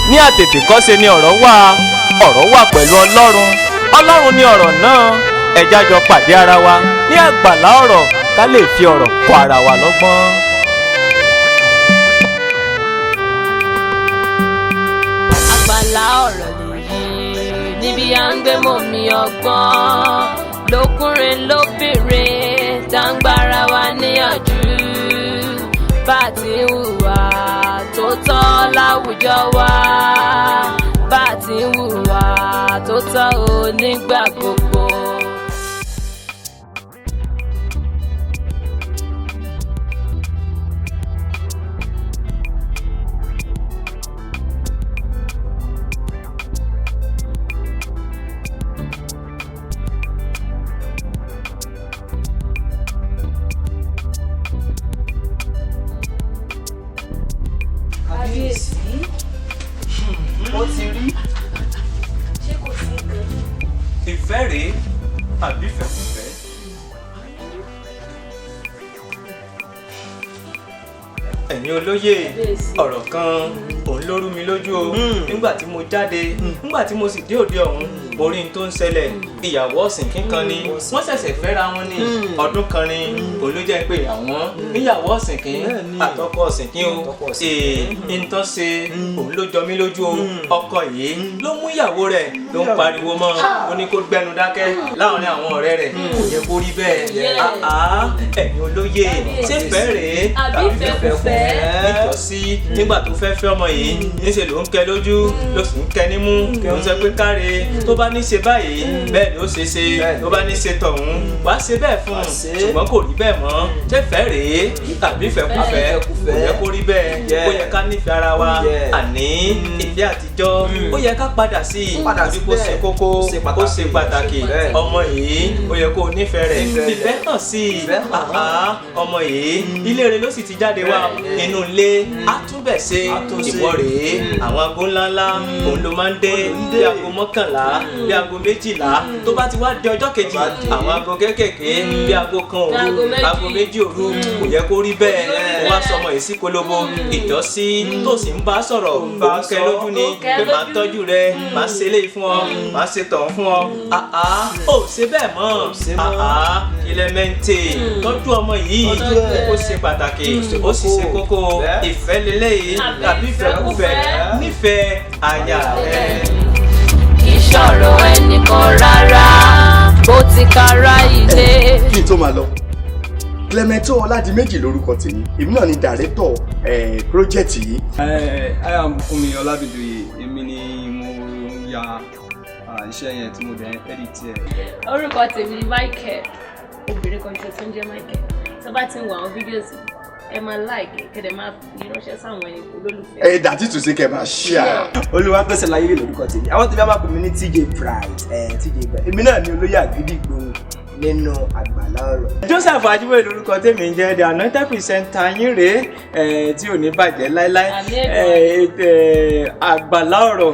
Ní àtètèkọ́ṣe ni ọ̀rọ̀ wà, ọ̀rọ̀ wà pẹ̀lú Ọlọ́run, Ọlọ́run ni ọ̀rọ̀ náà. Ẹ jẹ́ á jọ pàdé ara wa ní àgbàlá ọ̀rọ̀ ká lè fi ọ̀rọ̀ kọ́ ara wa lọ́gbọ́n. Àgbàlá ọ̀rọ̀ lèyí níbi à ń gbé mọ̀mí ọgbọ́n lókùnrin lóbìnrin tá ń gbára wa níyànjú bá a ti ń hùwà tó tọ́ láwùjọ wa, bá a ti ń hùwà tó tọ́ ò nígbà gbogbo. Kábíyèsí, Ó ti rí. Ṣé kò sí nǹkan? Ìfẹ́ rèé àbí ìfẹ́kùfẹ́? Ẹ̀yin olóyè, ọ̀rọ̀ kan òun ló rú mi lójú o. Nígbà tí mo jáde, nígbà tí mo sì dé òde ọ̀hún, mo rí n tó ń ṣẹlẹ̀. Ìyàwó ọ̀sìn kíkan ni wọ́n ṣẹ̀ṣẹ̀ fẹ́ra wọn ní ọdún kan ni. Òun ló jẹ́ pé àwọn níyàwó ọ̀sìn kín àtọkọ ọ̀sìn kín o. Ee, n tó ṣe òun ló jọ mí lójú o. Ọkọ yìí ló mú ìyàwó rẹ̀, ló ń pariwo mọ́, ó ní kó gbẹnu dákẹ́ láàrin àwọn ọ̀rẹ́ rẹ̀. Kò yẹ kó rí bẹ́ẹ̀. Àá, ẹ̀yin olóyè, ṣé fẹ́ rèé àbí ìfẹ́kùfẹ́? Nítòsí, nígbà tó fẹ́ fẹ́ ọmọ yìí, níṣẹ́ ló ń kẹ lójú, ló sì ń kẹ nímú, ló ń sọ pé káre, tó bá ní ṣe báyìí bẹ́ẹ̀ ló ṣe ṣe, tó bá ní ṣe tọ̀hún wàá ṣe bẹ́ẹ̀ fún un. Ṣùgbọ́n kò rí bẹ́ẹ̀ mọ́. Ṣé fẹ́ rèé tàbí ìfẹ́kùfẹ́? Kò yẹ kó rí bẹ́ẹ̀. Ó yẹ ká nífẹ̀ẹ́ ara wa, àní ìfẹ́ àtijọ́, ó yẹ ká padà sí i, torí kó ṣe kókó, ó ṣe pàtàkì. Ọmọ yìí, ó yẹ kó o nífẹ̀ẹ́ rẹ̀, ìfẹ́ hàn sí i. Àhá, ọmọ yìí, ilé rẹ̀ ló sì ti jáde wá, inú ilé á túbẹ̀ ṣe. Ìwọ rèé, àwọn aago ńláńlá òun ló máa ń dé, bí aago 11, bí aago 12. Tó bá ti wá di ọjọ́ kejì, àwọn aago kéékèèké, bí aago 1 òru, Aago 2. aago 2 òru. Kò yẹ kó rí bẹ́ẹ̀. Ó wá sọmọ yìí sí kolobo ìjọsí, tó sì ń bá sọ̀rọ̀, òun kẹ lójú ni pé màá tọ́jú rẹ, màá ṣe eléyìí fún ọ, màá ṣe tọ̀hún fún ọ. Àá, ó ṣe bẹ́ẹ̀ mọ́. Àá, Clemente, tọ́jú ọmọ yìí, ó ṣe pàtàkì, ó sì ṣe kókó. Ìfẹ́ leléyìí tàbí ìfẹ́kúfẹ́? Nífẹ̀ẹ́ aya rẹ. Kì í ṣọ̀rọ̀ ẹnìkan rárá, bó ti kára ilé. Kí n tó máa lọ, Clemento Ọládìméjì lórúkọ tèmi. Èmi náà ni director project yìí. I am Bùkúnmi Ọlábìdóyè. Èmi ni mo ya iṣẹ́ yẹn tí mo dẹ̀ ń edit ẹ̀. Orúkọ tèmi ni Michael, obìnrin kan ṣe tó ń jẹ́ Michael. Tó bá ti ń wo àwọn videos, ẹ máa like, kẹ́dẹ̀ máa fi ránṣẹ́ sáwọn ẹni olólùfẹ́. Ẹ dàtí tù sí kẹ máa share. Olúwapẹ̀sẹ̀ láyé lórúkọ tèmi. Àwọn tèmi á máa pè mí ní TJ Bright. TJ Bright, èmi náà ni olóyè àgídìgbò nínú àgbàlá ọ̀rọ̀. Joseph Ajiboye lórúkọ tèmi ń jẹ́. The anointed presenter yín rèé tí ò ní bàjẹ́ láéláé. Àmín. Àgbàlá ọ̀rọ̀,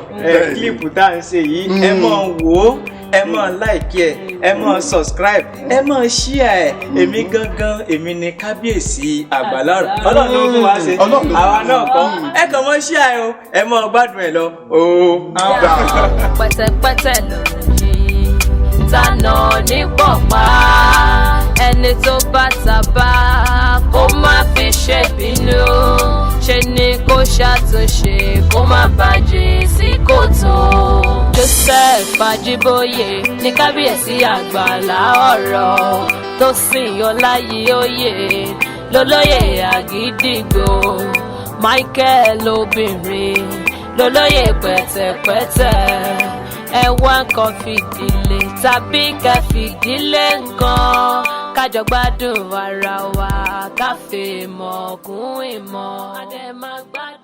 clip tá à ń ṣe yìí, ẹ máa wò ó, ẹ máa like ẹ, ẹ máa subscribe, ẹ máa share ẹ. Èmi gangan, èmi ni kábíyèsí àgbàlá ọ̀rọ̀. Ọlọ́run ló fún wa ṣe, Ọlọ́run ló fún wa àwa ṣe. náà kọ́. Ẹ kàn máa share ẹ o, ẹ máa gbádùn ẹ lọ o. Pẹ̀tẹ̀pẹ̀tẹ̀ lọ̀rọ̀ yìí tànà ní pọ̀pá. Ẹni tó bá tàbá kó má fi ṣèbínú, ṣe ni kó ṣàtúnṣe kó má bàjẹ́ sí kòtò. Joseph Ajiboye ní kábíyèsí àgbàlá ọ̀rọ̀, tó sì Ọláyíòye lólóyè àgídìgbò, Michael obìnrin lólóyè pẹ̀tẹ̀pẹ̀tẹ̀. Ẹ wá nǹkan fìdílé tàbí kẹ́ fìdílé nǹkan, kájọ gbádùn ara wa, káfí mọ̀ kún ìmọ̀. Adé máa gbádùn.